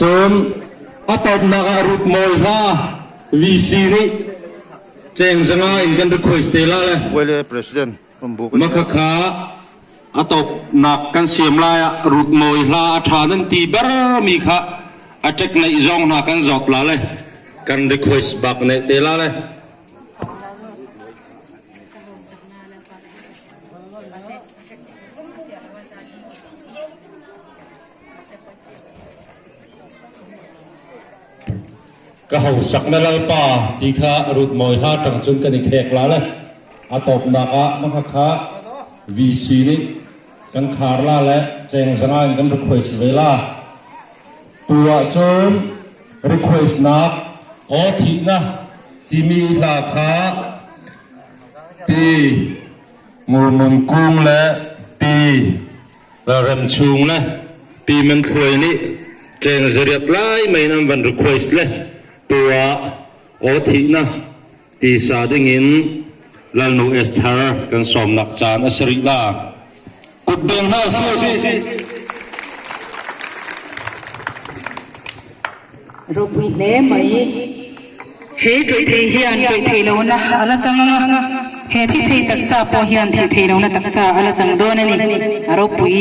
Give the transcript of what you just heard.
Cun a tawpnak ah Rutmawi hla VC nih cheng zanga in kan request te la le. Wele President Rambu kan Makhakha a tawpnak kan siam lai ah Rutmawi hla a ṭha nan ti ber mi kha a ṭek neih zong hna kan zawt la le kan request bak ne te la le. Ka hausak na lalpa ti kha rutmawi hla ṭang cun kan i khek la le a tawpnak ah mahakha VC nih kan khar la le cheng zanga in kan request ve la. Tu ah cun request nak aw thihna timi hla kha pi Ngurmun Kung le pi Lalrem Chung le Pi Man Thluai nih cheng zariat lai mei in an van request le tu ah aw thihna ti sa ding in Lalnu Esther kan sawmnak caan a si rih la. Kut beng hna usih. Ropui hle mai. He ṭawih thei hian ṭawih theih lohna a la chang anga, he thi thei taksa pawh hian thih theih lohna taksa a la chang dawn a ni. A ropui.